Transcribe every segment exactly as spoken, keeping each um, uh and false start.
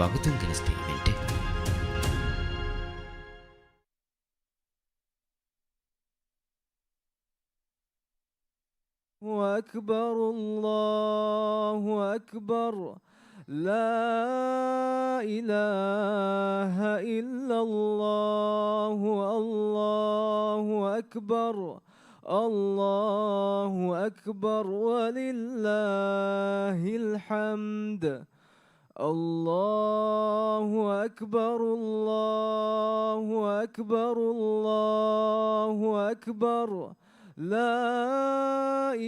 ވަގުތުން ގެނެސްދިން އިވެންޓެއް. الله أكبر، الله أكبر، لا إله إلا الله، الله أكبر، الله أكبر، ولله الحمد. الله أكبر، الله أكبر، الله أكبر، لا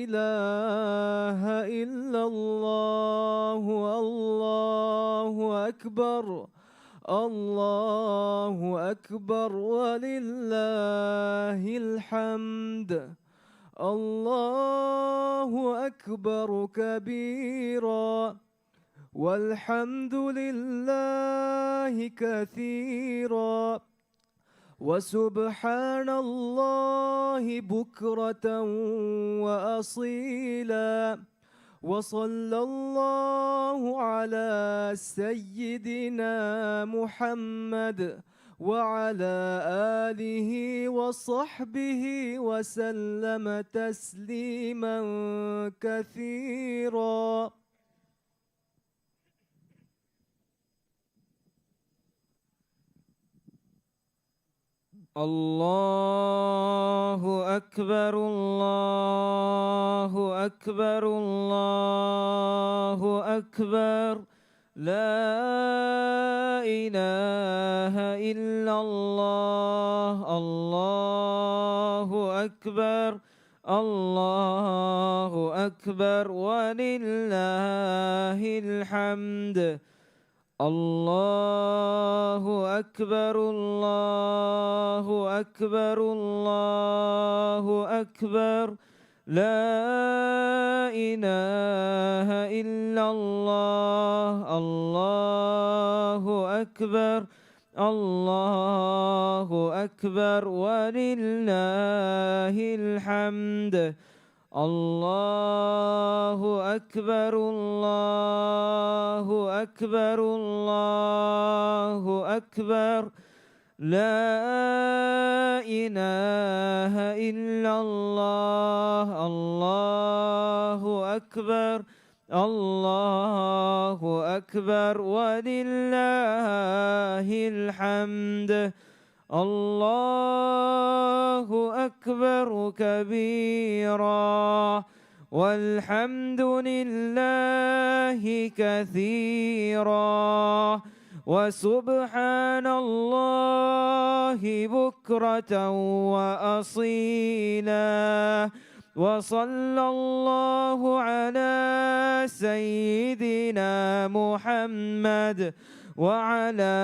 إله إلا الله، الله أكبر، الله أكبر، ولله الحمد. الله أكبر كبيرا، والحمد لله كثيرا، وسبحان الله بكرة وأصيلا. وصلى الله على سيدنا محمد وعلى آله وصحبه وسلم تسليما كثيرا. الله أكبر، الله أكبر، الله أكبر، لا إله إلا الله، الله أكبر، الله أكبر، ولله الحمد. الله أكبر، الله أكبر، الله أكبر، لا إله إلا الله، الله أكبر، الله أكبر، ولله الحمد. الله أكبر، الله أكبر، الله أكبر، لا إله إلا الله، الله أكبر، الله أكبر، ولله الحمد. الله أكبر كبيرا، والحمد لله كثيرا، وسبحان الله بكرة وأصيلا. وصلى الله على سيدنا محمد وعلى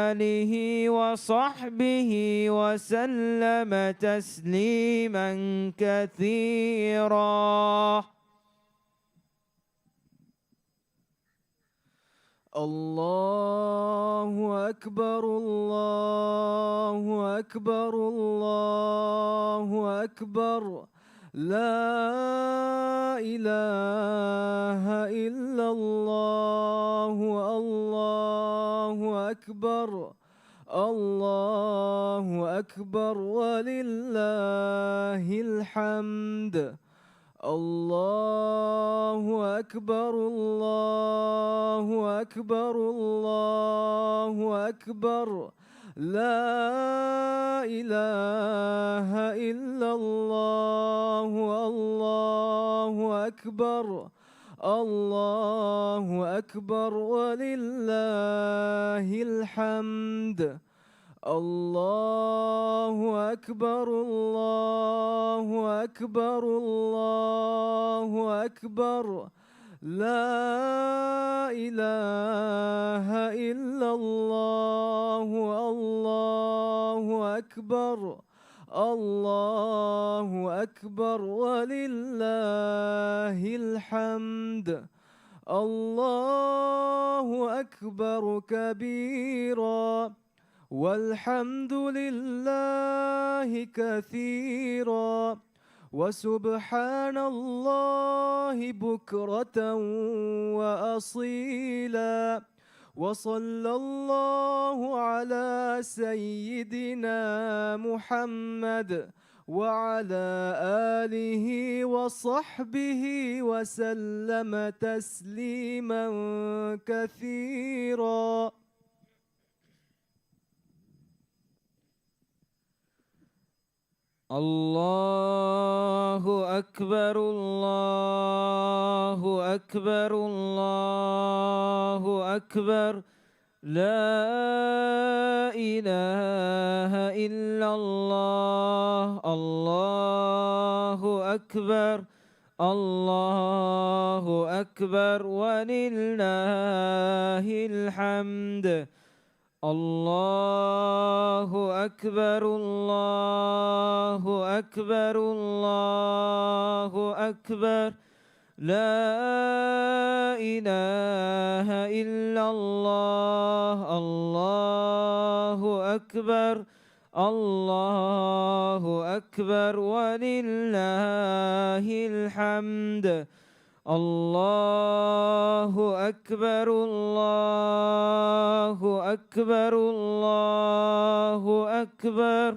آله وصحبه وسلم تسليما كثيرا. الله أكبر، الله أكبر، الله أكبر. لا إله إلا الله، الله أكبر، الله أكبر، ولله الحمد. الله أكبر، الله أكبر، الله أكبر. لا إله إلا الله، الله أكبر، الله أكبر، ولله الحمد. الله أكبر، الله أكبر، الله أكبر. لا إله إلا الله، الله أكبر، الله أكبر، ولله الحمد. الله أكبر كبيرا، والحمد لله كثيرا، وسبحان الله بكرة وأصيلا. وصلى الله على سيدنا محمد وعلى آله وصحبه وسلم تسليما كثيرا. الله أكبر، الله أكبر، الله أكبر. لا إله إلا الله. الله أكبر، الله أكبر، ولله الحمد. الله أكبر، الله أكبر، الله أكبر. لا إله إلا الله. الله أكبر، الله أكبر، ولله الحمد. الله أكبر، الله أكبر، الله أكبر.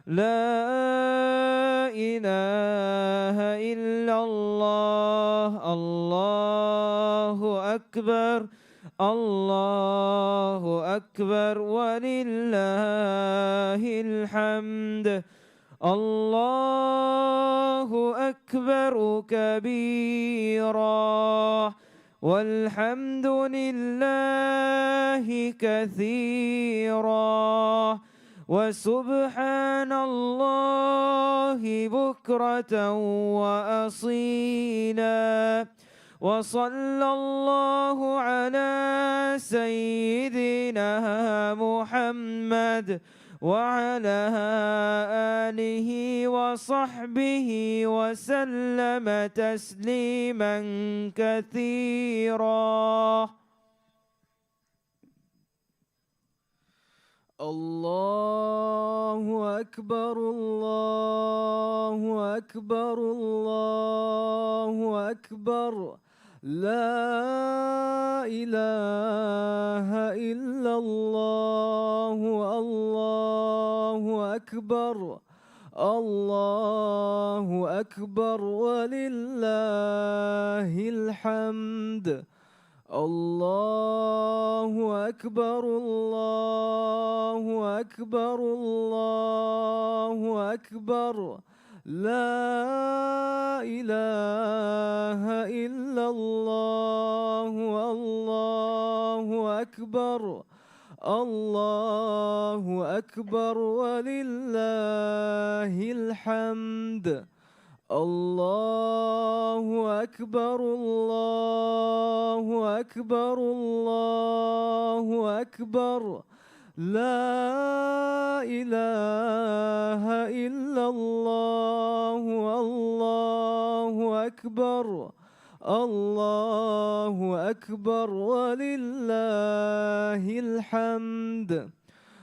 لا إله إلا الله. الله أكبر، الله أكبر، ولله الحمد. الله أكبر كبيرا، والحمد لله كثيرا، وسبحان الله بكرة وأصيلا. وصلى الله على سيدنا محمد وعلى آله وصحبه وسلم تسليما كثيرا. الله أكبر، الله أكبر، الله أكبر. لا إله إلا الله. الله أكبر، الله أكبر، ولله الحمد. الله أكبر، الله أكبر، الله أكبر. لا إله إلا الله. الله أكبر، الله أكبر، ولله الحمد. الله أكبر، الله أكبر، الله أكبر. لا إله إلا الله. الله أكبر، الله أكبر، ولله الحمد.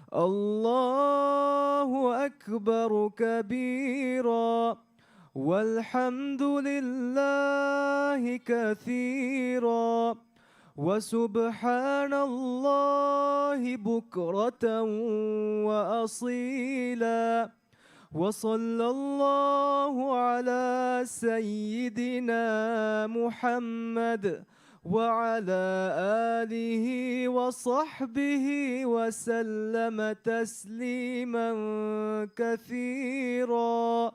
الله أكبر كبيرا، والحمد لله كثيرا، وسبحان الله بكرة وأصيلا. وصلى الله على سيدنا محمد وعلى آله وصحبه وسلم تسليما كثيرا.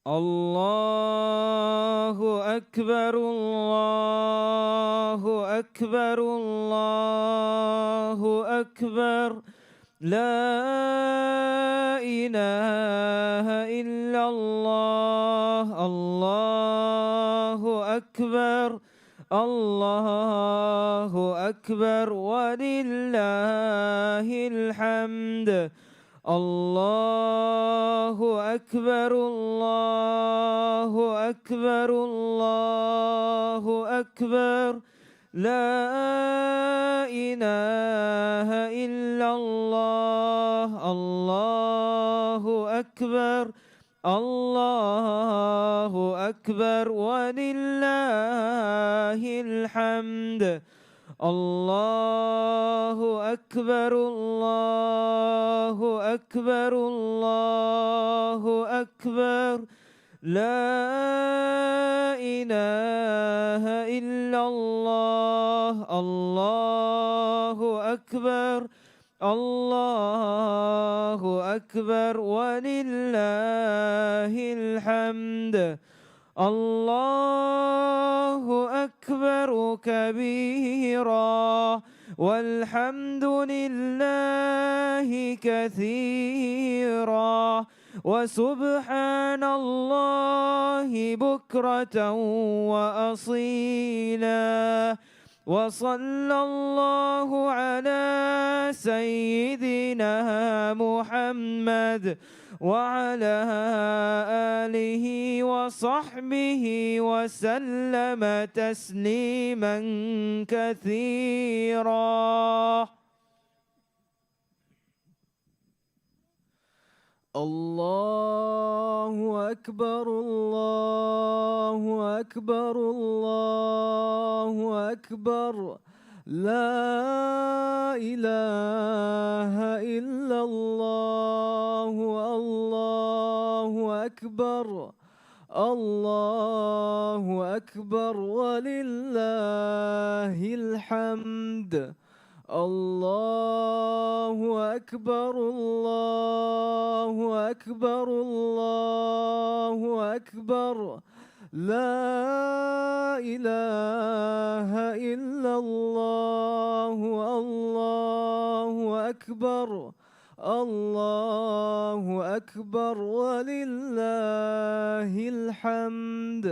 الله أكبر، الله أكبر، الله أكبر. لا إله إلا الله. الله أكبر، الله أكبر، ولله الحمد. الله أكبر، الله أكبر، الله أكبر. لا إله إلا الله. الله أكبر، الله أكبر ولله الحمد. الله أكبر، الله أكبر، الله أكبر. لا إله إلا الله. الله أكبر. الله أكبر ولله الحمد. الله أكبر كبيرا والحمد لله كثيرا وسبحان الله بكرة وأصيلا. وصلى الله على سيدنا محمد وعلى آله وصحبه وسلم تسليما كثيرا. الله أكبر، الله أكبر، الله أكبر. لا إله إلا الله، الله أكبر، الله أكبر ولله الحمد. الله أكبر، الله أكبر، الله أكبر. لا إله إلا الله، الله أكبر، الله أكبر ولله الحمد.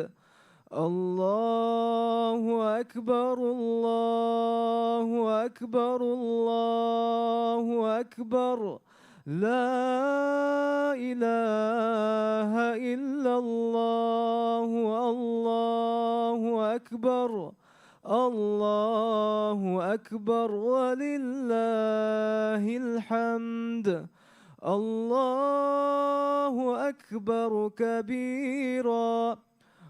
الله أكبر، الله أكبر، الله أكبر. لا إله إلا الله، الله أكبر، الله أكبر ولله الحمد. الله أكبر كبيرا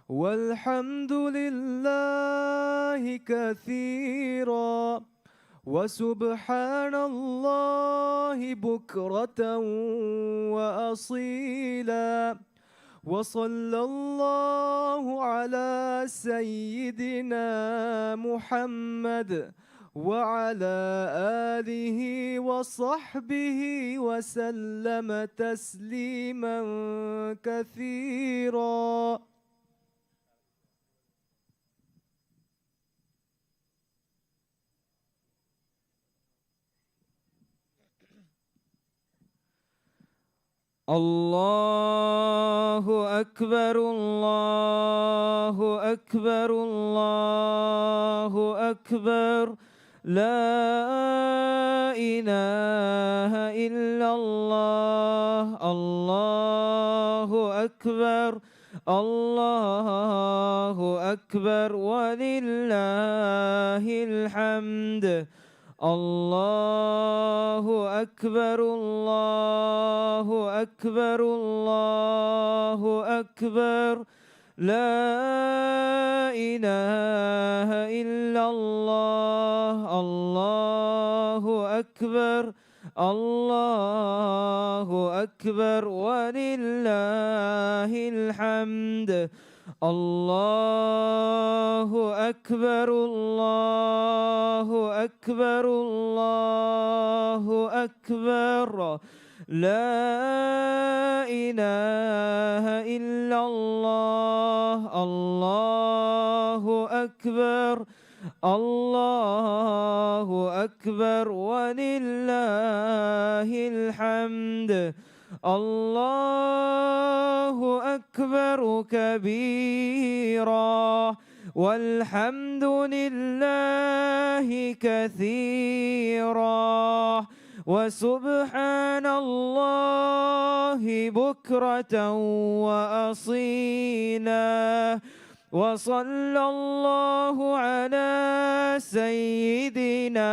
والحمد لله كثيرا وسبحان الله بكرة وأصيلا. وصلى الله على سيدنا محمد وعلى آله وصحبه وسلم تسليما كثيرا. الله أكبر، الله أكبر، الله أكبر. لا إله إلا الله، الله أكبر، الله أكبر ولله الحمد. الله أكبر، الله أكبر، الله أكبر. لا إله إلا الله، الله أكبر، الله أكبر ولله الحمد. الله أكبر، الله أكبر، الله أكبر. لا إله إلا الله، الله أكبر، الله أكبر ولله الحمد. الله أكبر كبيرا والحمد لله كثيرا وسبحان الله بكرة وأصيلا. وصلى الله على سيدنا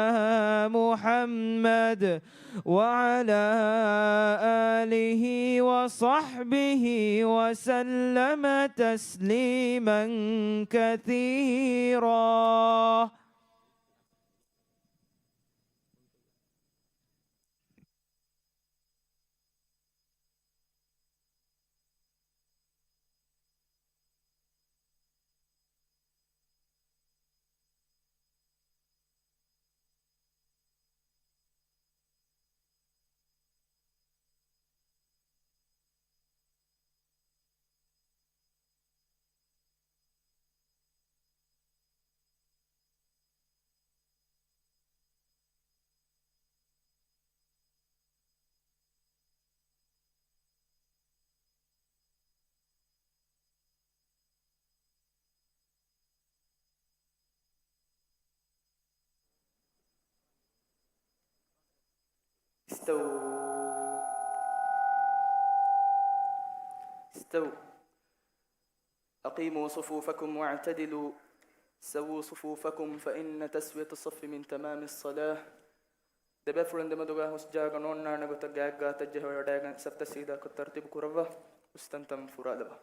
محمد وعلى آله وصحبه وسلم تسليما كثيرا. استووا. استووا. أقيموا صفوفكم واعتدلوا. سووا صفوفكم فإن تسوية الصف من تمام الصلاة. ދެބޭފުޅުން ދެމެދުގަ ހުސް ޖާގަ ނޯންނާނެ ގޮތަށް ގާތްގާތަށް ޖެހިވަޑައިގެން ސަފްތައް ސީދާކޮށް ތަރުތީބު ކުރައްވާ. އުސްތަންތަން ފުރާލަބަ.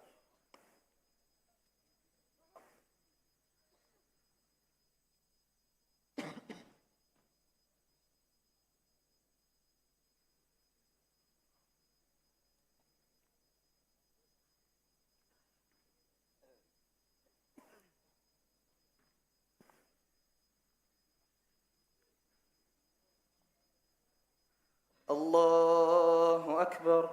الله أكبر.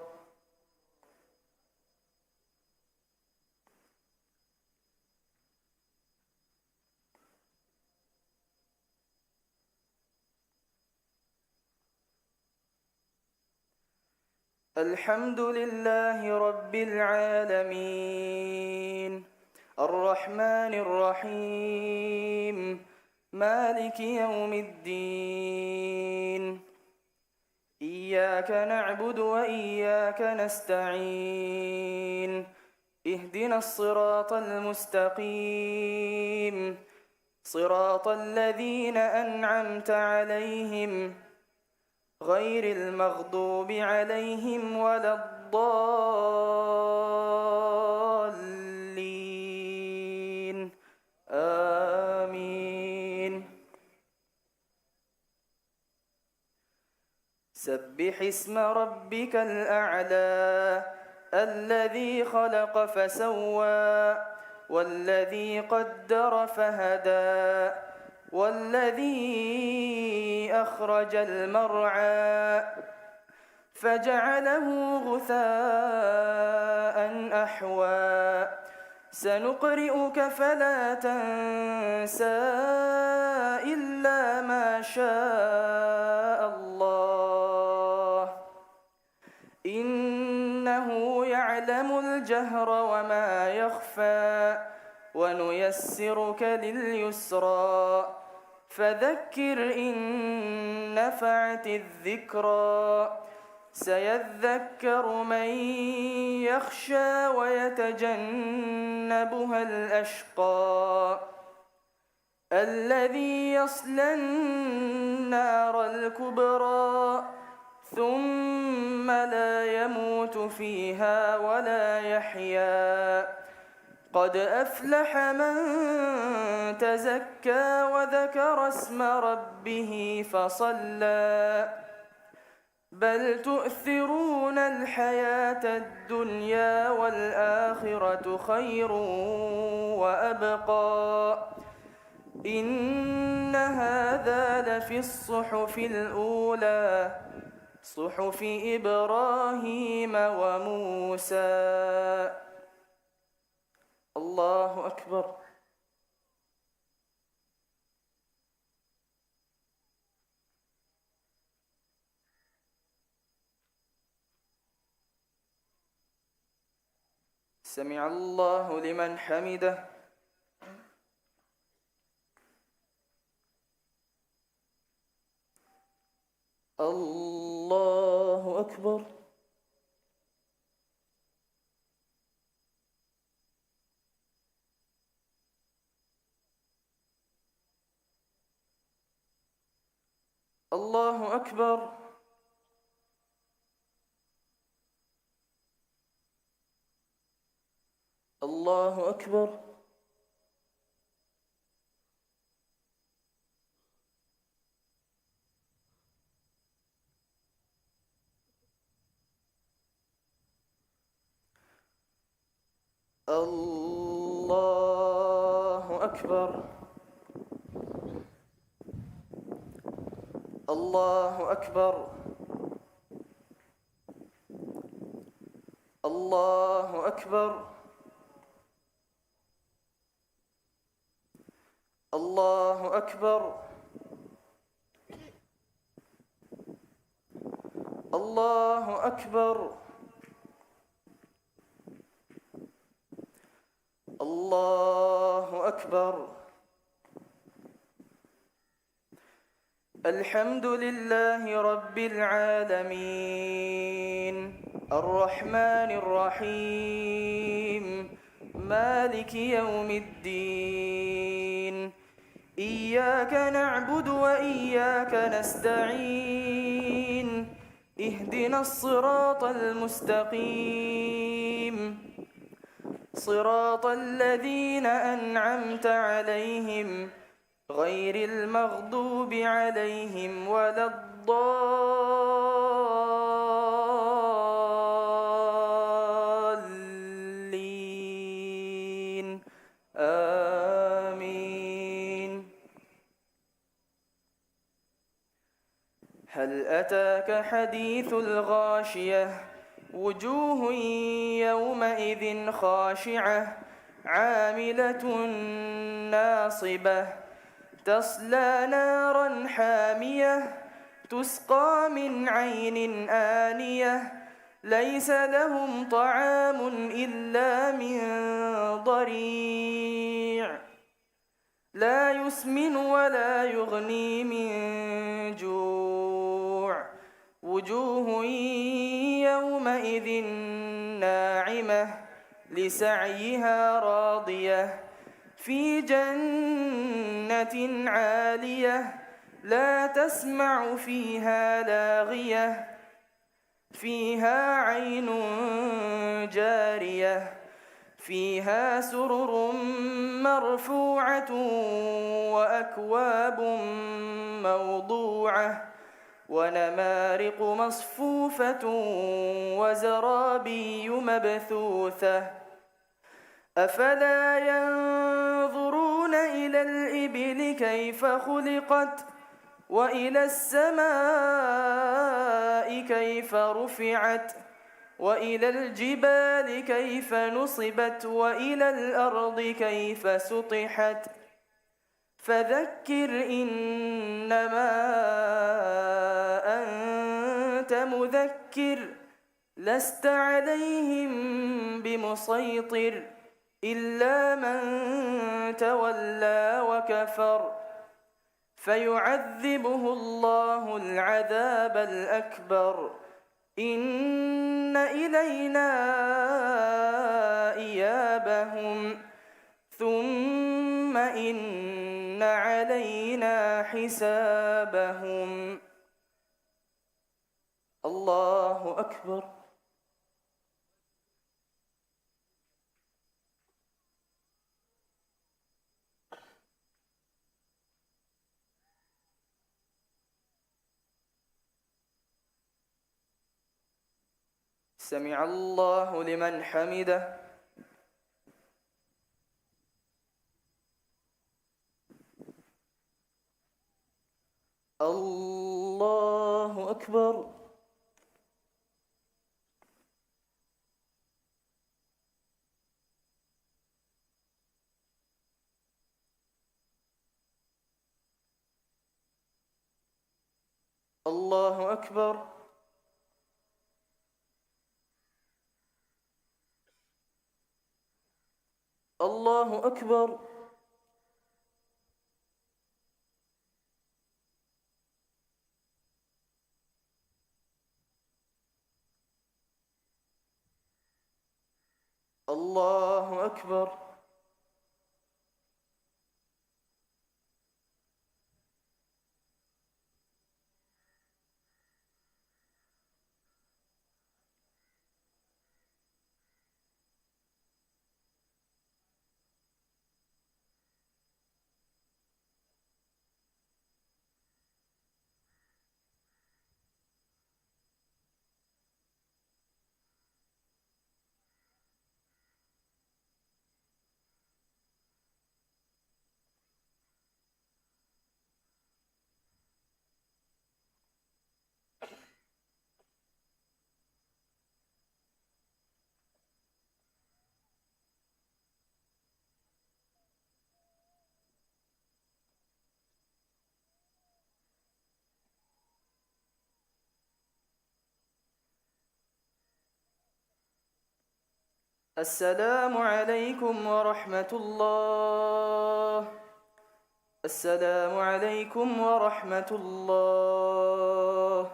الحمد لله رب العالمين. الرحمن الرحيم. مالك يوم الدين. إياك نعبد وإياك نستعين. اهدنا الصراط المستقيم. صراط الذين أنعمت عليهم غير المغضوب عليهم ولا الضالين. آمين. سبح اسم ربك الأعلى. الذي خلق فسوى، والذي قدر فهدى، والذي أخرج المرعى، فجعله غثاء أحوى. سنقرئك فلا تنسى إلا ما شاء الله. إنه يعلم الجهر وما يخفى، ونيسرك لليسرى، فذكر إن نفعت الذكرى، سيذكر من يخشى ويتجنبها الأشقى، الذي يصلى النار الكبرى، ثم لا يموت فيها ولا يحيا، قد أفلح من تزكى وذكر اسم ربه فصلى، بل تؤثرون الحياة الدنيا والآخرة خير وأبقى. إن هذا لفي الصحف الأولى، صحف إبراهيم وموسى. الله أكبر. سمع الله لمن حمده. الله أكبر. الله أكبر. الله أكبر. الله أكبر. الله أكبر. الله أكبر. الله أكبر. الله أكبر. الله أكبر. الحمد لله رب العالمين. الرحمن الرحيم. مالك يوم الدين. إياك نعبد وإياك نستعين. اهدنا الصراط المستقيم. صراط الذين أنعمت عليهم غير المغضوب عليهم ولا الضالين. آمين. هل أتاك حديث الغاشية. وجوه يومئذ خاشعة. عاملة ناصبة. تصلى نارا حامية. تسقى من عين آنية. ليس لهم طعام إلا من ضريع. لا يسمن ولا يغني من جوع. وجوه يومئذ ناعمة. لسعيها راضية. في جنة عالية. لا تسمع فيها لاغية. فيها عين جارية. فيها سرر مرفوعة. وأكواب موضوعة. ونمارق مصفوفة. وزرابي مبثوثة. أفلا ينظرون إلى الإبل كيف خلقت. وإلى السماء كيف رفعت. وإلى الجبال كيف نصبت. وإلى الأرض كيف سطحت. فذكر إنما أنت مذكر. لست عليهم بمسيطر. إلا من تولى وكفر. فيعذبه الله العذاب الأكبر. إن إلينا إيابهم. ثم إن علينا حسابهم. الله أكبر. سمع الله لمن حمده. الله أكبر. الله أكبر. الله أكبر. الله أكبر. السلام عليكم ورحمة الله. السلام عليكم ورحمة الله.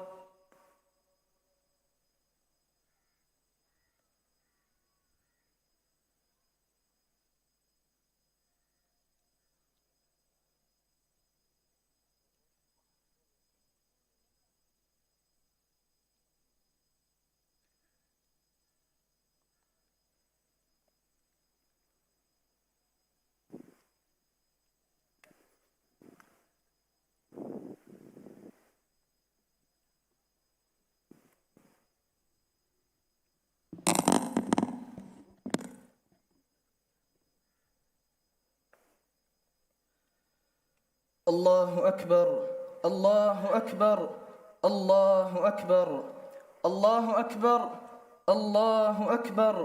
الله أكبر، الله أكبر، الله أكبر، الله أكبر، الله أكبر،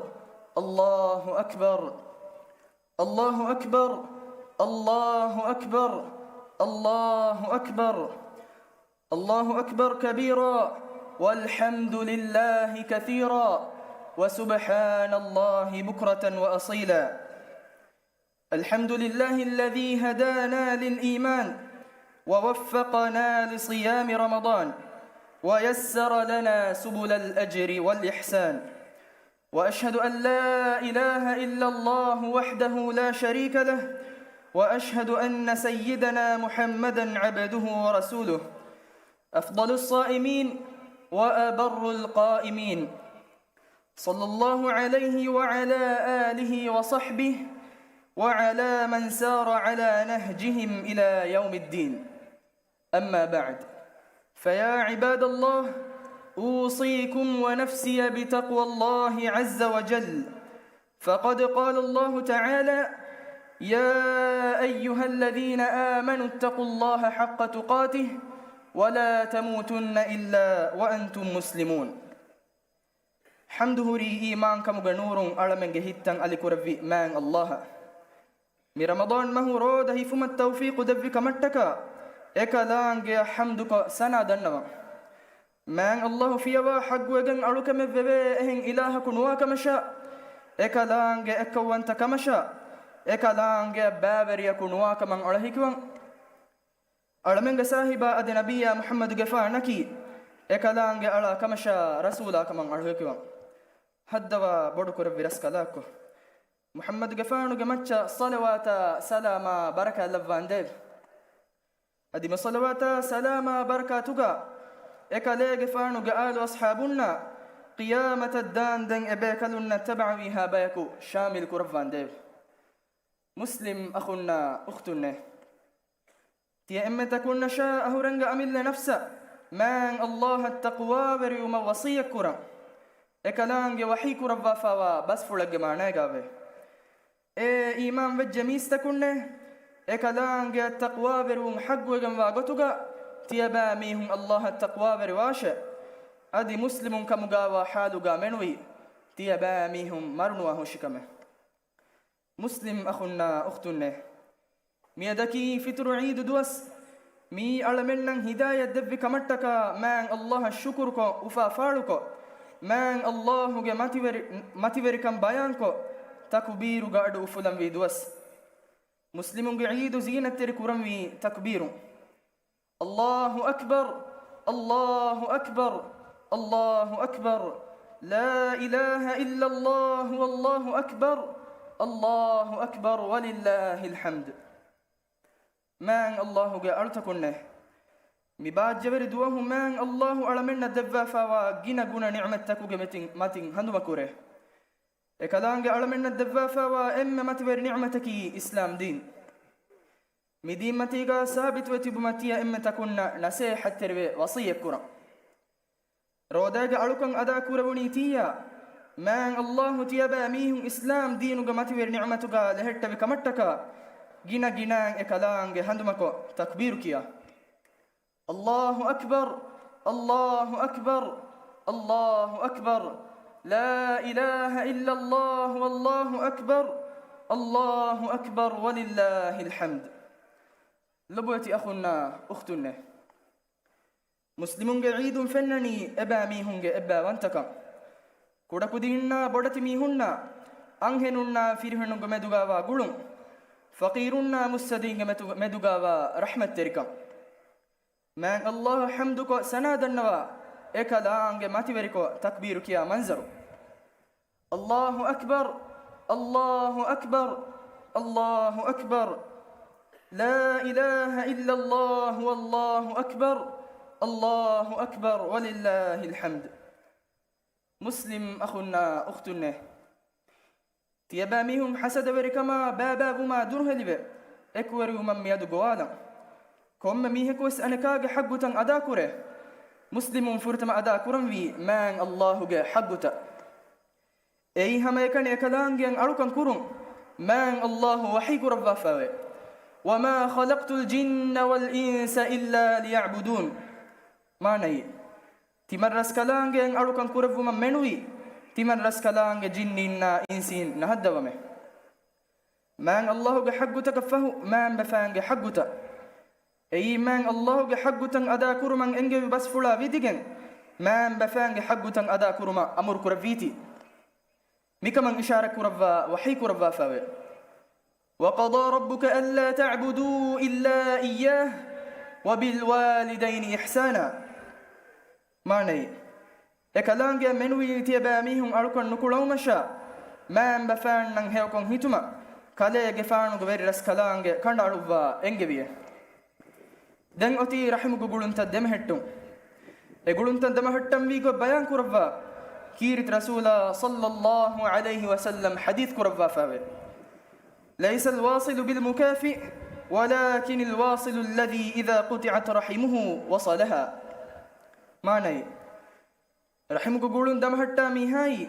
الله أكبر، الله أكبر، الله أكبر، الله أكبر، الله أكبر كبيرا، والحمد لله كثيرا، وسبحان الله بكرة وأصيلا. الحمد لله الذي هدانا للإيمان ووفقنا لصيام رمضان ويسر لنا سبل الأجر والإحسان. وأشهد أن لا إله إلا الله وحده لا شريك له، وأشهد أن سيدنا محمدا عبده ورسوله، أفضل الصائمين وأبر القائمين، صلى الله عليه وعلى آله وصحبه وعلى من سار على نهجهم إلى يوم الدين. أما بعد، فيا عباد الله، أوصيكم ونفسي بتقوى الله عز وجل، فقد قال الله تعالى: يا أيها الذين آمنوا اتقوا الله حق تقاته ولا تموتن إلا وأنتم مسلمون. ޙަމްދު ހުރީ އީމާންކަމުގެ ނޫރުން އަޅަމެންގެ ހިތްތައް އަލިކުރެއްވި މާތް ﷲ އަށް. މި ރަމަޟާން މަހު ރޯދަ ހިފުމަށް ތައުފީޤު ދެއްވި ކަމަށްޓަކާ، އެކަލާނގެއަށް ޙަމްދުކޮށް ސަނާ ދަންނަވަން. މާތް ﷲ ފިޔަވާ ޙައްޤުވެގެން އަޅުކަމެއް ވެވޭ އެހެން އިލާހަކު ނުވާކަމަށާ، އެކަލާނގެ އެއްކައުވަންތަ ކަމަށާ، އެކަލާނގެއަށް ބައިވެރިޔަކު ނުވާކަމަށް އަޅަ ހިކިވަން. އަޅަމެންގެ ސާހިބާ އަދި ނަބިއްޔާ މުޙައްމަދުގެފާނަކީ، އެކަލާނގެ އަޅާ ކަމަށާ، ރަސޫލާ ކަމަށް އަޅު ހިކިވަން. ހައްދަވާ ބޮޑުކުރެއްވި ރަސްކަލާކޮ، މުޙައްމަދުގެފާނުގެ މައްޗަށް ޞަލަވާތާ ސަލާމާ ބަރަކާތް ލައްވާނދޭވެ. އަދި މި ޞަލަވާތާ ސަލާމާ ބަރަކާތުގަ އެކަލޭގެފާނުގެ އާލު އަޞްޙާބުންނާ ޤިޔާމަތަށް ދާންދެން އެބޭކަލުންނަށް ތަބަޢަވީހާ ބަޔަކު ޝާމިލް ކުރައްވާނދޭވެ. މުސްލިމް އަޚުންނާ އުޚްތުންނޭ! ތިޔަ އެންމެ ތަކުންނަށާ އަހުރެންގެ އަމިއްލަ ނަފްސަށް މާތް ﷲ އަށް ތަޤްވާވެރިވުމަށް ވަޞިއްޔަތް ކުރަން. އެކަލާނގެ ވަޙީ ކުރައްވާފާވާ ބަސްފުޅެއްގެ މާނައިގާވޭ. އޭ އީމާން ވެއްޖެ މީސްތަކުންނޭ! އެކަލާނގެއަށް ތަޤްވާވެރިވުން ޙައްޤުވެގެންވާ ގޮތުގަ ތިޔަބައިމީހުން ﷲ އަށް ތަޤްވާވެރިވާށޭ! އަދި މުސްލިމުން ކަމުގާވާ ޙާލުގާ މެނުވީ ތިޔަބައިމީހުން މަރުނުވާ ހުށިކަމެއް. މުސްލިމް އަޚުންނާ އުޚްތުންނޭ! މިއަދަކީ ފިޠުރު ޢީދު ދުވަސް. މިއީ އަޅަމެންނަށް ހިދާޔަތް ދެއްވި ކަމަށްޓަކާ މާތް ﷲ އަށް ޝުކުރުކޮށް، އުފާ ފާޅުކޮށް، މާތް ﷲ ގެ މަތިވެރި-، މަތިވެރިކަން ބަޔާންކޮށް، ތަކުބީރުގެ އަޑު އުފުލަންވީ ދުވަސް. މުސްލިމުންގެ ޢީދު ޒީނަތްތެރި ކުރަންވީ ތަކުބީރުން. الله أكبر، الله أكبر، الله أكبر، لا إله إلا الله، والله أكبر، الله أكبر، ولله الحمد. މާތް ﷲ ގެ އަޅުތަކުންނޭ! މި ބާއްޖަވެރި ދުވަހު މާތް ﷲ އަޅަމެންނަށް ދެއްވާފާވާ ގިނަ ގުނަ ނިޢުމަތްތަކުގެ މެތިން-، މަތިން ހަނދުމަކުރޭ. އެކަލާނގެ އަޅަމެންނަށް ދެއްވާފާވާ އެންމެ މަތިވެރި ނިޢުމަތަކީ އިސްލާމް ދީން. މި ދީންމަތީގާ ސާބިތުވެ ތިބުމަށް ތިޔަ އެންމެ ތަކުންނަށް ނަސޭހަތްތެރިވެ ވަޞިއްޔަތްކުރަން. ރޯދާގެ އަޅުކަން އަދާ ކުރެވުނީ ތިއްޔާ، މާތް ﷲ ތިޔަބައިމީހުން އިސްލާމް ދީނުގެ މަތިވެރި ނިޢުމަތުގާ ލެހެއްޓެވި ކަމަށްޓަކާ، ގިނަ ގިނައިން އެކަލާނގެ ހަނދުމަކޮށް ތަކްބީރު ކިޔާ. الله أكبر، الله أكبر، الله أكبر، لا إله إلا الله، والله أكبر، الله أكبر، ولله الحمد. ލޮބުވެތި އަޚުންނާ އުޚްތުންނޭ! މުސްލިމުންގެ ޢީދުން ފެންނަނީ އެބައިމީހުންގެ އެއްބައިވަންތަކަން. ކުޑަކުދިންނާ ބޮޑެތި މީހުންނާ އަންހެނުންނާ ފިރިހެނުންގެ މެދުގާވާ ގުޅުން، ފަޤީރުންނާ މުއްސަދީންގެ މެދު-، މެދުގާވާ ރަޙްމަތްތެރިކަން. މާތް ﷲ އަށް ޙަމްދުކޮށް ސަނާ ދަންނަވާ، އެކަލާނގެ މަތިވެރިކޮށް ތަކްބީރު ކިޔާ މަންޒަރު. الله أكبر، الله أكبر، الله أكبر. لا إله إلا الله والله أكبر، الله أكبر ولله الحمد. މުސްލިމް އަޚުންނާ އުޚްތުންނޭ! ތިޔަބައިމީހުން ޙަސަދަވެރިކަމާ ބައިބައިވުމާ ދުރުހެލިވެ، އެކުވެރިވުމަށް މިއަދު ގޮވާލަން. ކޮންމެ މީހަކުވެސް އަނެކާގެ ޙައްޤުތައް އަދާކުރޭ. މުސްލިމުން ފުރަތަމަ އަދާކުރަންވީ މާތް ﷲ ގެ ޙައްޤުތައް. އެއީ ހަމައެކަނި އެކަލާނގެއަށް އަޅުކަން ކުރުން. މާތް ﷲ ވަޙީ ކުރައްވާފައެވެ. وما خلقت الجن والإنس إلا ليعبدون. މާނައީ، ތިމަން ރަސްކަލާނގެއަށް އަޅުކަން ކުރެއްވުމަށް މެނުވީ، ތިމަން ރަސްކަލާނގެ ޖިންނީންނާ އިންސީން ނަހައްދަވަމޭ. މާތް ﷲ ގެ ޙައްޤުތަކަށް ފަހު، މާތް ބަފައިންގެ ޙައްޤުތައް. އެއީ މާތް ﷲ ގެ ޙައްޤުތައް އަދާ ކުރުމަށް އެންގެވި ބަސްފުޅާ ވިދިގެން، މާތް ބަފައިންގެ ޙައްޤުތައް އަދާ ކުރުމަށް އަމުރު ކުރެއްވީތީ. މިކަމަށް އިޝާރަތް ކުރައްވާ ވަޙީ ކުރައްވާފައެވެ. وقضى ربك ألا تعبدوا إلا إياه وبالوالدين إحسانا. މާނައީ، އެކަލާނގެއަށް މެނުވީ ތިޔަބައިމީހުން އަޅުކަން ނުކުޅައުމަށާ، މާތް ބަފައިންނަށް ހެޔޮކޮށް ހިތުމަށް، ކަލޭގެފާނުގެ ވެރި ރަސްކަލާނގެ ކަނޑައަޅުއްވާ އެންގެވިއޭ. ދެން އޮތީ ރަޙިމުގެ ގުޅުންތައް ދެމެހެއްޓުން. އެ ގުޅުންތައް ދަމަހައްޓަންވީ ގޮތް ބަޔާން ކުރައްވާ، ކީރިތި ރަސޫލާ ޞައްލައްލާހު ޢަލައިހި ވަސައްލަމް ޙަދީޘް ކުރައްވާފައެވެ. ليس الواصل بالمكافئ، ولكن الواصل الذي إذا قطعت رحمه وصلها. މާނައީ، ރަޙިމުގެ ގުޅުން ދަމަހައްޓާ މީހާއީ،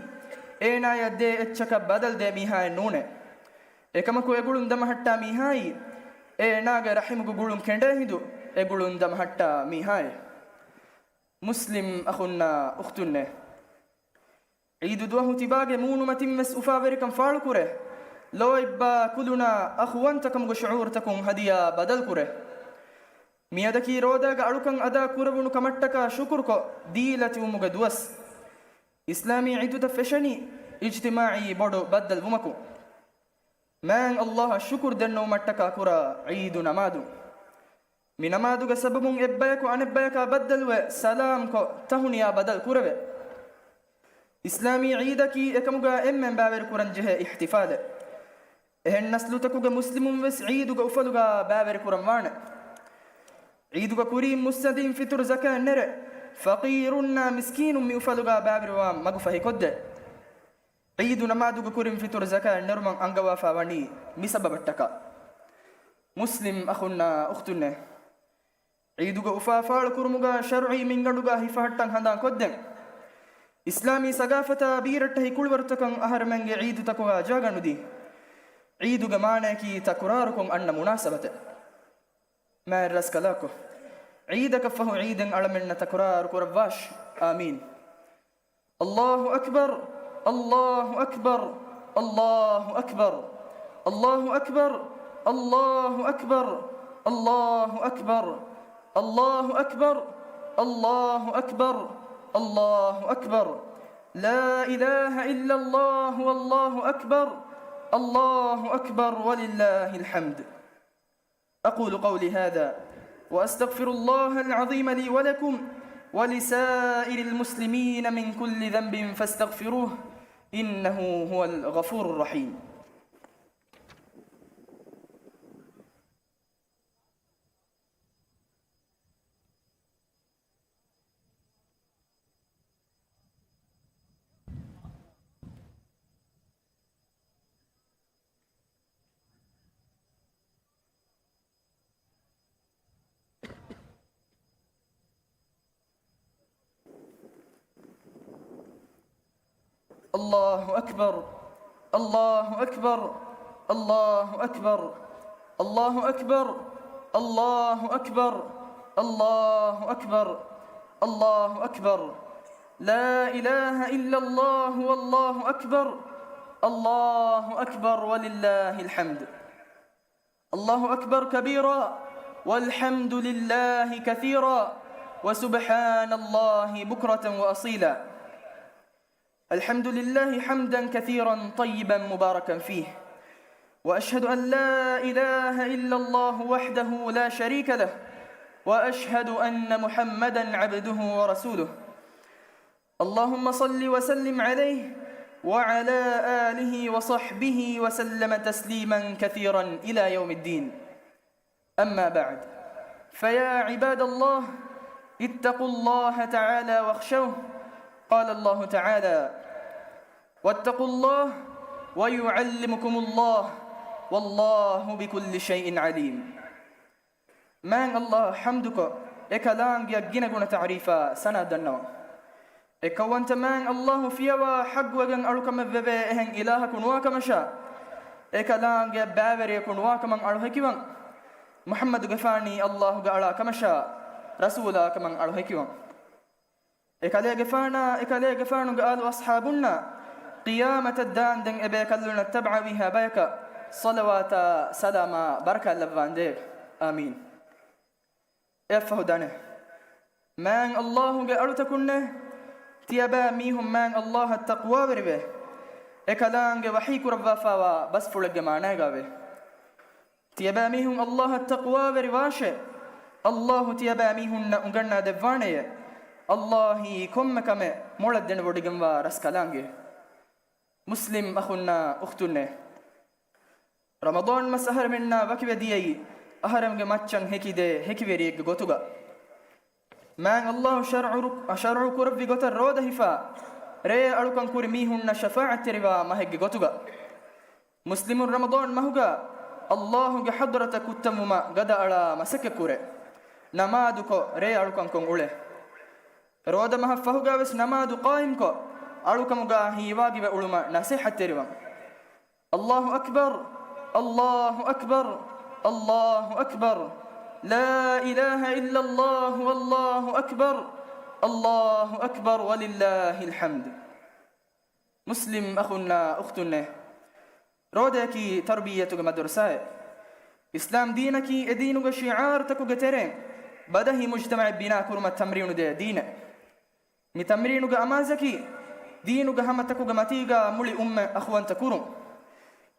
އޭނާޔަށް ދޭ އެއްޗަކަށް ބަދަލު ދޭ މީހާއެއް ނޫނޭ. އެކަމަކު އެ ގުޅުން ދަމަހައްޓާ މީހާއީ، އޭނާގެ ރަޙިމުގެ ގުޅުން ކެނޑޭ ހިނދު އެ ގުޅުން ދަމަހައްޓާ މީހާއޭ. މުސްލިމް އަޚުންނާ އުޚްތުންނޭ! ޢީދު ދުވަހު ތިބާގެ މޫނުމަތިން ވެސް އުފާވެރިކަން ފާޅުކުރޭ. ލޯތްބާ ކުލުނާ އަޚުވަންތަކަމުގެ ޝުޢޫރުތަކުން ހަދިޔާ ބަދަލުކުރޭ. މިއަދަކީ ރޯދާގެ އަޅުކަން އަދާ ކުރެވުނު ކަމަށްޓަކާ ޝުކުރުކޮށް ދީލަތިވުމުގެ ދުވަސް. އިސްލާމީ ޢީދުތައް ފެށެނީ އިޖްތިމާޢީ ބޮޑު ބައްދަލުވުމަކުން. މާތް ﷲ އަށް ޝުކުރު ދެންނެވުމަށްޓަކާ ކުރާ ޢީދު ނަމާދު. މި ނަމާދުގެ ސަބަބުން އެއްބަޔަކު އަނެއްބަޔަކާ ބައްދަލުވެ، ސަލާމްކޮށް، ތަހުނިޔާ ބަދަލު ކުރެވޭ. އިސްލާމީ ޢީދަކީ އެކަމުގާ އެންމެން ބައިވެރިކުރަންޖެހޭ އިޙްތިފާލެއް. އެހެން ނަސްލުތަކުގެ މުސްލިމުން ވެސް ޢީދުގެ އުފަލުގާ ބައިވެރިކުރަން ވާނެ. ޢީދުގެ ކުރީން މުއްސަދީން ފިޠުރު ޒަކާތް ނެރެ، ފަޤީރުންނާ މިސްކީނުން މި އުފަލުގާ ބައިވެރިވާން މަގު ފަހިކޮށްދޭ. ޢީދު ނަމާދުގެ ކުރިން ފިޠުރު ޒަކާތް ނެރުމަށް އަންގަވާފާ ވަނީ މި ސަބަބަށްޓަކާ. މުސްލިމް އަޚުންނާ އުޚްތުންނޭ! ޢީދުގެ އުފާ ފާޅުކުރުމުގާ ޝަރުޢީ މިންގަނޑުގާ ހިފަހައްޓަން ހަނދާން ކޮށްދެން. އިސްލާމީ ސަގާފަތާ ބީރައްޓެހި ކުޅިވަރުތަކަށް އަހަރެމެންގެ ޢީދުތަކުގާ ޖައިގަނޑުދީ. ޢީދުގެ މާނަޔަކީ ތަކުރާރުކޮށް އަންނަ މުނާސަބަތެއް. މާތް ރަސްކަލާކޮ! ޢީދަކަށްފަހު ޢީދެއް އަޅަމެންނަށް ތަކުރާރު ކުރައްވާށި. އާމީން. الله أكبر، الله أكبر، الله أكبر، الله أكبر، الله أكبر، الله أكبر، الله أكبر، الله أكبر، الله أكبر. لا إله إلا الله والله أكبر، الله أكبر ولله الحمد. أقول قولي هذا وأستغفر الله العظيم لي ولكم ولسائر المسلمين من كل ذنب فاستغفروه إنه هو الغفور الرحيم. الله أكبر، الله أكبر، الله أكبر، الله أكبر، الله أكبر، الله أكبر، الله أكبر. لا إله إلا الله والله أكبر، الله أكبر ولله الحمد. الله أكبر كبيرا، والحمد لله كثيرا، وسبحان الله بكرة وأصيلا. الحمد لله حمدا كثيرا طيبا مباركا فيه، وأشهد أن لا إله إلا الله وحده لا شريك له، وأشهد أن محمدا عبده ورسوله. اللهم صل وسلم عليه وعلى آله وصحبه وسلم تسليما كثيرا إلى يوم الدين. أما بعد، فيا عباد الله، اتقوا الله تعالى واخشوه. قال الله تعالى: واتقوا الله ويعلمكم الله والله بكل شيء عليم. މާތް ﷲ އަށް ޙަމްދުކޮށް، އެކަލާނގެއަށް ގިނަގުނަ ތަޢުރީފާ ސަނާ ދަންނަވަން. އެކައުވަންތަ މާތް ﷲ ފިޔަވާ ޙައްޤުވެގެން އަޅުކަމެއް ވެވޭ އެހެން އިލާހަކު ނުވާކަމަށާ، އެކަލާނގެއަށް ބައިވެރިޔަކު ނުވާކަމަށް އަޅު ހެކިވަން. މުޙައްމަދުގެފާނީ ﷲގެ އަޅާ ކަމަށާ، ރަސޫލާ ކަމަށް އަޅު ހެކިވަން. އެކަލޭގެފާނާ، އެކަލޭގެފާނުގެ އާލު އަޞްޙާބުންނާ، ޤިޔާމަތަށް ދާންދެން އެބޭކަލުންނަށް ތަބަޢަވީހާ ބަޔަކަށް ޞަލަވާތާ ސަލާމާ ބަރަކާތް ލައްވާނދޭވެ. އާމީން. އެއަށްފަހު ދަނެ، މާތް ﷲގެ އަޅުތަކުންނޭ، ތިޔަބައިމީހުން މާތް ﷲއަށް ތަޤްވާވެރިވޭ، އެކަލާނގެ ވަޙީ ކުރައްވާފާވާ ބަސްފުޅެއްގެ މާނައިގާވޭ. ތިޔަބައިމީހުން ﷲއަށް ތަޤްވާވެރިވާށޭ، ﷲ ތިޔަބައިމީހުންނަށް އުނގަންނާދެއްވާނެޔޭ، ﷲއީ ކޮންމެ ކަމެއް މޮޅަށް ދެނެވޮޑިގެންވާ ރަސްކަލާނގެ. މުސްލިމް އަޚުންނާ އުޚްތުންނޭ، ރަމަޟާން މަސް އަހަރެމެންނާ ވަކިވެ ދިޔައީ، އަހަރެމެންގެ މައްޗަށް ހެކިދޭ ހެކިވެރިއެއްގެ ގޮތުގަ. މާތް ﷲ ޝަރުޢު، ޝަރުޢު ކުރެއްވި ގޮތަށް ރޯދަ ހިފާ، ރޭ އަޅުކަން ކުރި މީހުންނަށް ޝަފާޢަތްތެރިވާ މަހެއްގެ ގޮތުގަ. މުސްލިމުން ރަމަޟާން މަހުގަ ﷲގެ ޙަޟްރަތަށް ކުއްތަންވުމަށް ގަދައަޅާ މަސައްކަތްކުރޭ. ނަމާދުކޮށް ރޭ އަޅުކަންކޮށް އުޅޭ. ރޯދަ މަހަށް ފަހުގަވެސް ނަމާދު ޤާއިމްކޮށް، އަޅުކަމުގަ ހީވާގިވެ އުޅުމަށް ނަޞޭޙަތްތެރިވަން. الله أكبر، الله أكبر، الله أكبر، لا إله إلا الله والله أكبر، الله أكبر ولله الحمد. މުސްލިމް އަޚުންނާ އުޚްތުންނޭ، ރޯދައަކީ ތަރުބިއްޔަތުގެ މަދުރަސާއެއް. އިސްލާމް ދީނަކީ އެ ދީނުގެ ޝިޢާރުތަކުގެ ތެރެއިން ބަދަހި މުޖްތަމަޢެއް ބިނާ ކުރުމަށް ތަމްރީނުދޭ ދީނެއް. މި ތަމްރީނުގެ އަމާޒަކީ، ދީނުގެ ހަމަތަކުގެ މަތީގާ މުޅި އުއްމަތް އަޚުވަންތަ ކުރުން.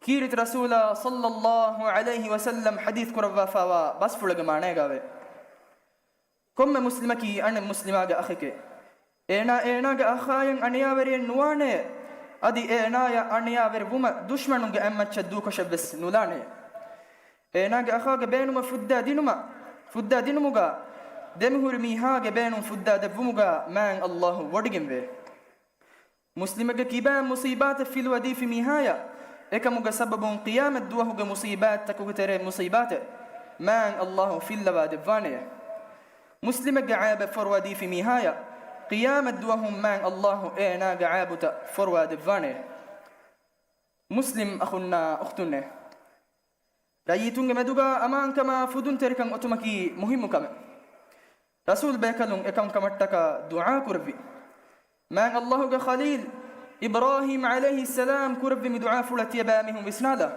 ކީރިތި ރަސޫލާ ޞައްލައްލާހު ޢަލައިހި ވަސައްލަމް ޙަދީޘް ކުރައްވާފާވާ ބަސްފުޅެއްގެ މާނައިގާވޭ. ކޮންމެ މުސްލިމަކީ އަނެއް މުސްލިމާގެ އަޚެކޭ. އޭނާ އޭނާގެ އަޚާއަށް އަނިޔާވެރިއެއް ނުވާނެ، އަދި އޭނާޔަށް އަނިޔާވެރި ވުމަށް ދުޝްމަނުންގެ އަތްމައްޗަށް ދޫކޮށެއްވެސް ނުލާނެ. އޭނާގެ އަޚާގެ ބޭނުމަށް ފުއްދާ ދިނުމަށް، ފުއްދާ ދިނުމުގަ، ދެމިހުރި މީހާގެ ބޭނުން ފުއްދާ ދެއްވުމުގަ މާތް ﷲ ވޮޑިގެންވޭ. މުސްލިމެއްގެ ކިބައިން މުޞީބާތެއް ފިލުވަދީފި މީހާޔަށް، އެކަމުގެ ސަބަބުން ޤިޔާމަތް ދުވަހުގެ މުޞީބާތްތަކުގެ ތެރޭ މުޞީބާތެއް މާތް ﷲ ފިއްލަވާ ދެއްވާނެޔޭ. މުސްލިމެއްގެ ޢައިބެއް ފޮރުވަދީފި މީހާޔަށް، ޤިޔާމަތް ދުވަހުން މާތް ﷲ އޭނާގެ ޢައިބުތައް ފޮރުވާ ދެއްވާނެޔޭ. މުސްލިމް އަޚުންނާ އުޚްތުންނޭ، ރައްޔިތުންގެ މެދުގަ އަމާންކަމާ ފުދުންތެރިކަން އޮތުމަކީ މުހިއްމު ކަމެއް. ރަސޫލް ބޭކަލުން އެކަންކަމަށްޓަކާ ދުޢާ ކުރެއްވި. މާތް ﷲގެ ޚަލީލް އިބްރާހީމް ޢަލައިހިއްސަލާމް ކުރެއްވި މި ދުޢާފުޅަށް ތިޔަބައިމީހުން ވިސްނާލާ.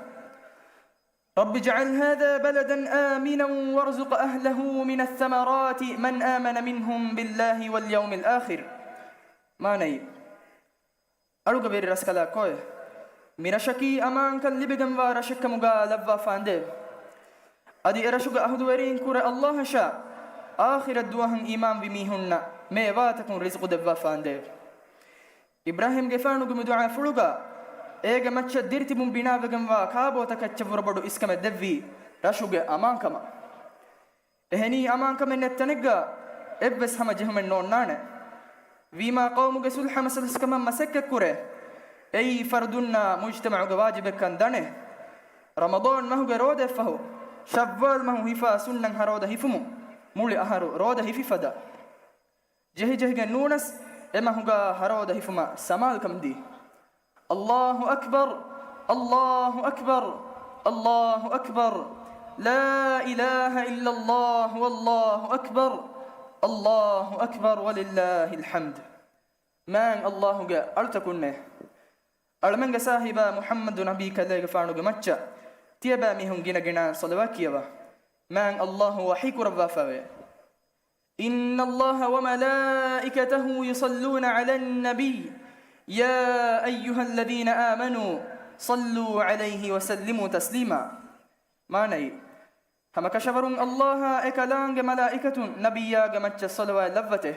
رب اجعل هذا بلدا آمنا وارزق أهله من الثمرات من آمن منهم بالله واليوم الآخر. މާނައީ، އަޅުގެ ވެރި ރަސްކަލާކޯއެ، މި ރަށަކީ އަމާންކަން ލިބިގެންވާ ރަށެއްކަމުގަ ލައްވާފާނދޭ. އަދި އެރަށުގެ އަހުލުވެރީން ކުރެ ﷲ އަށާ، އާޚިރަތް ދުވަހަށް އީމާންވި މީހުންނަށް މޭވާތަކުން ރިޒުޤު ދެއްވާފާނދޭ. އިބްރާހީމްގެފާނުގެ މި ދުޢާފުޅުގަ، އޭގެ މައްޗަށް ދިރިތިބުން ބިނާވެގެންވާ ކާބޯތަކަށް އެއްޗެއްވުރެ ބޮޑު އިސްކަމެއް ދެއްވީ ރަށުގެ އަމާންކަމަށް. އެހެނީ އަމާންކަމެއް ނެތް ތަނެއްގަ އެއްވެސް ހަމަޖެހުމެއް ނޯންނާނެ. ވީމާ ޤައުމުގެ ޞުލްޙަ މަސަލަސްކަމަށް މަސައްކަތްކުރޭ. އެއީ ފަރުދުންނާ މުޖްތަމަޢުގެ ވާޖިބެއްކަން ދަނެ. ރަމަޟާން މަހުގެ ރޯދައަށްފަހު، ޝައްވާލް މަހު ހިފާ ސުންނަތް ހަރޯދަ ހިފުމުން މުޅި އަހަރު ރޯދަ ހިފި ފަދަ. ޖެހިޖެހިގެން ނޫނަސް، އެމަހުގަ ހަރޯދަ ހިފުމަށް ސަމާލުކަމަށްދީ. الله أكبر، الله أكبر، الله أكبر، لا إله إلا الله والله أكبر، الله أكبر ولله الحمد. މާތް ﷲގެ އަޅުތަކުންނޭ، އަޅަމެންގެ ސާހިބާ މުޙައްމަދު ނަބީ ކަލޭގެފާނުގެ މައްޗަށް ތިޔަބައިމީހުން ގިނަގިނަ ޞަލަވާތް ކިޔަވާ. މާތް ﷲ ވަޙީ ކުރައްވާފައެވެ. إن الله وملائكته يصلون على النبي، يا أيها الذين آمنوا صلوا عليه وسلموا تسليما. މާނައީ، ހަމަކަށަވަރުން ﷲ އާ އެކަލާނގެ މަލާއިކަތުން ނަބިއްޔާގެ މައްޗަށް ޞަލަވާތް ލައްވަތޭ.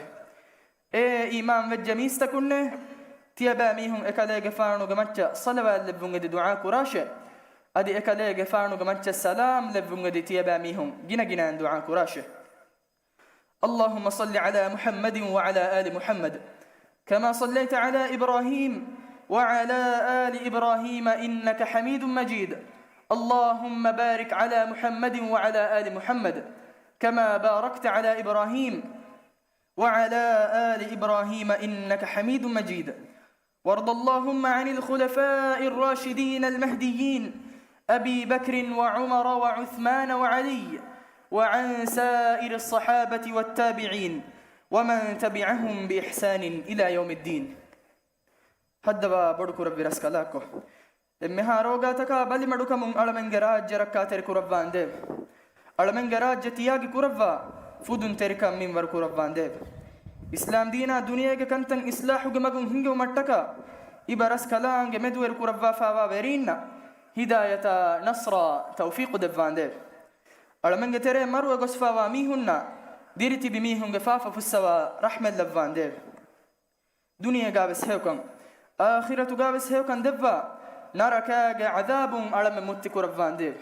އޭ އީމާން ވެއްޖެ މީސްތަކުންނޭ! ތިޔަބައިމީހުން އެކަލޭގެފާނުގެ މައްޗަށް ޞަލަވާތް ލެއްވުން އެދި ދުޢާ ކުރާށޭ. އަދި އެކަލޭގެފާނުގެ މައްޗަށް ސަލާމް ލެއްވުން އެދި ތިޔަބައިމީހުން ގިނަގިނައިން ދުޢާ ކުރާށޭ. اللهم صل على محمد وعلى آل محمد كما صليت على إبراهيم وعلى آل إبراهيم إنك حميد مجيد. اللهم بارك على محمد وعلى آل محمد كما باركت على إبراهيم وعلى آل إبراهيم إنك حميد مجيد. وارض اللهم عن الخلفاء الراشدين المهديين أبي بكر وعمر وعثمان وعلي وعن سائر الصحابة والتابعين ومن تبعهم بإحسان إلى يوم الدين. ހައްދަވާ ބޮޑުކުރެއްވި ރަސްކަލާކޮ! އެންމެހާ ރޯގާތަކާ ބަލިމަޑުކަމުން އަޅަމެންގެ ރާއްޖެ ރައްކާތެރި ކުރައްވާނދޭވެ. އަޅަމެންގެ ރާއްޖެ ތިޔާގި ކުރައްވާ ފުދުންތެރިކަން މިންވަރު ކުރައްވާނދޭވެ. އިސްލާމް ދީނާ ދުނިޔޭގެ ކަންތައް އިސްލާހުގެ މަގުން ހިންގެވުމަށްޓަކާ އިބަ ރަސްކަލާނގެ މެދުވެރި ކުރައްވާފާވާ ވެރީންނަށް ހިދާޔަތާ، ނަޞްރާ، ތައުފީޤު ދެއްވާނދޭވެ. އަޅަމެންގެ ތެރޭ މަރުވެ ގޮސްފާވާ މީހުންނަށް ދިރިތިބި މީހުންގެ ފާފަ ފުއްސަވާ ރަޙްމަތް ލައްވާނދޭވެ. ދުނިޔޭގާވެސް ހެޔޮކަން، އާޚިރަތުގާވެސް ހެޔޮކަން ދެއްވާ، ނަރަކާގެ ޢަޛާބުން އަޅަމެން މުއްތި ކުރައްވާނދޭވެ.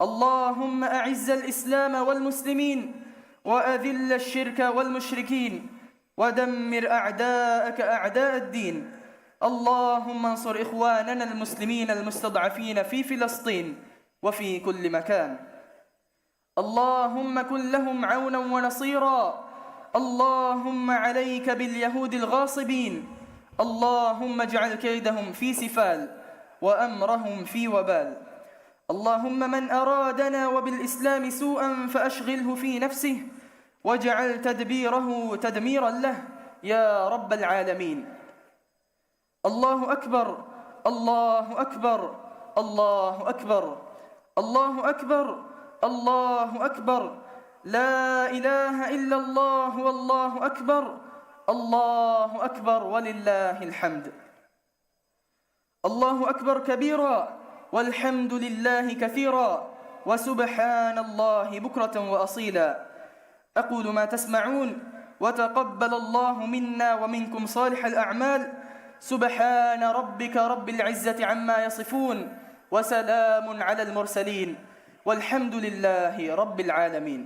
اللهم أعز الإسلام والمسلمين وأذل الشرك والمشركين ودمر أعداءك أعداء الدين. اللهم انصر إخواننا المسلمين المستضعفين في فلسطين وفي كل مكان. اللهم كن لهم عونا ونصيرا. اللهم عليك باليهود الغاصبين. اللهم اجعل كيدهم في سفال وأمرهم في وبال. اللهم من أرادنا وبالإسلام سوءا فأشغله في نفسه واجعل تدبيره تدميرا له يا رب العالمين. الله أكبر، الله أكبر، الله أكبر، الله أكبر، الله أكبر. لا إله إلا الله والله أكبر، الله أكبر ولله الحمد. الله أكبر كبيرا، والحمد لله كثيرا، وسبحان الله بكرة وأصيلا. أقول ما تسمعون، وتقبل الله منا ومنكم صالح الأعمال. سبحان ربك رب العزة عما يصفون، وسلام على المرسلين، والحمد لله رب العالمين.